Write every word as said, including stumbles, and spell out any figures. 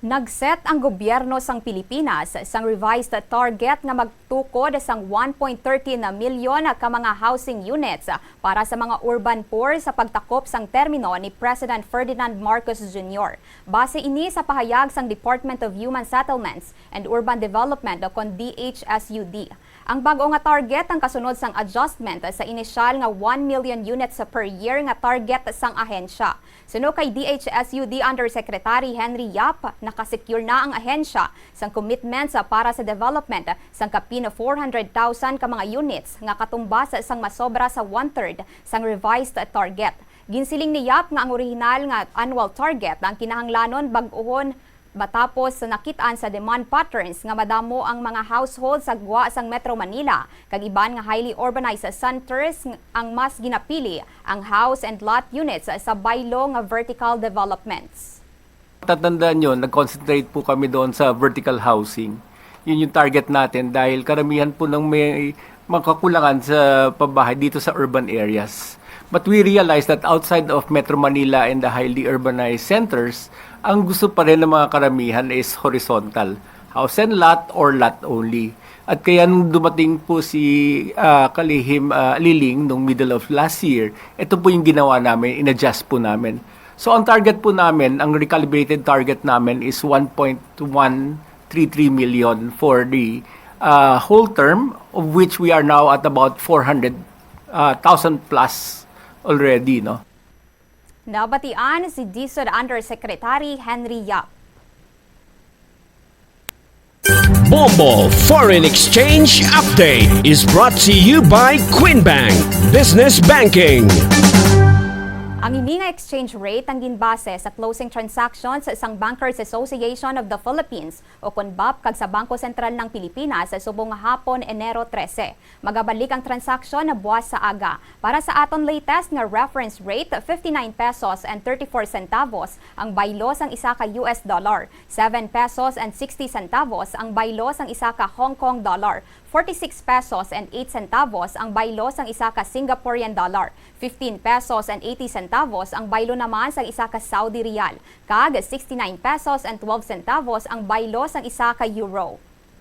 Nag-set ang gobyerno sang Pilipinas sang revised target nga magtukod sang one point thirteen milyon ka mga housing units para sa mga urban poor sa pagtakop sang termino ni President Ferdinand Marcos Junior. Base ini sa pahayag sang Department of Human Settlements and Urban Development o kon D H S U D. Ang bag-o nga target ang kasunod sang adjustment sa inisyal nga one million units per year nga target sang ahensya. Suno kay D H S U D Undersecretary Henry Yap, nakasecure na ang ahensya sang commitments para sa development sang kapin four hundred thousand ka mga units nga katumbas sang masobra sa one-third sang revised target. Ginsiling ni Yap nga ang orihinal nga annual target ang kinahanglanon bag-ohon matapos sa nakit-an sa demand patterns nga madamo ang mga household sa gwa sang Metro Manila, kag iban nga highly urbanized centers ang mas ginapili ang house and lot units sa baylo nga vertical developments. Tatandaan nyo, nag-concentrate po kami doon sa vertical housing. Yun yung target natin dahil karamihan po ng may makakulangan sa pabahay dito sa urban areas. But we realize that outside of Metro Manila and the highly urbanized centers, ang gusto pa rin ng mga karamihan is horizontal. House and lot or lot only. At kaya nung dumating po si ah, Kalihim ah, Liling nung middle of last year, ito po yung ginawa namin, in-adjust po namin. So ang target po namin, ang recalibrated target namin is one point one three three million for the uh, whole term, of which we are now at about four hundred thousand plus already, no? Nabatian si DHSUD Undersecretary Henry Yap. Bombo Foreign Exchange Update is brought to you by Queen Bank Business Banking. Ang ini nga exchange rate ang ginbase sa closing transactions sang Bankers Association of the Philippines o kon BAPH kag sa Bangko Sentral ng Pilipinas subong nga hapon, Enero trese. Magabalik ang transaksyon buwas sa aga. Para sa aton latest nga reference rate, fifty-nine pesos and thirty-four centavos ang baylo sang isa ka U S dollar, seven pesos and sixty centavos ang baylo sang isa ka Hong Kong dollar, forty-six pesos and eight centavos ang baylo sang isa ka Singaporean dollar, fifteen pesos and eighty centavos ang baylo naman sang isa ka Saudi riyal, kag sixty-nine pesos and twelve centavos ang baylo sang isa ka euro.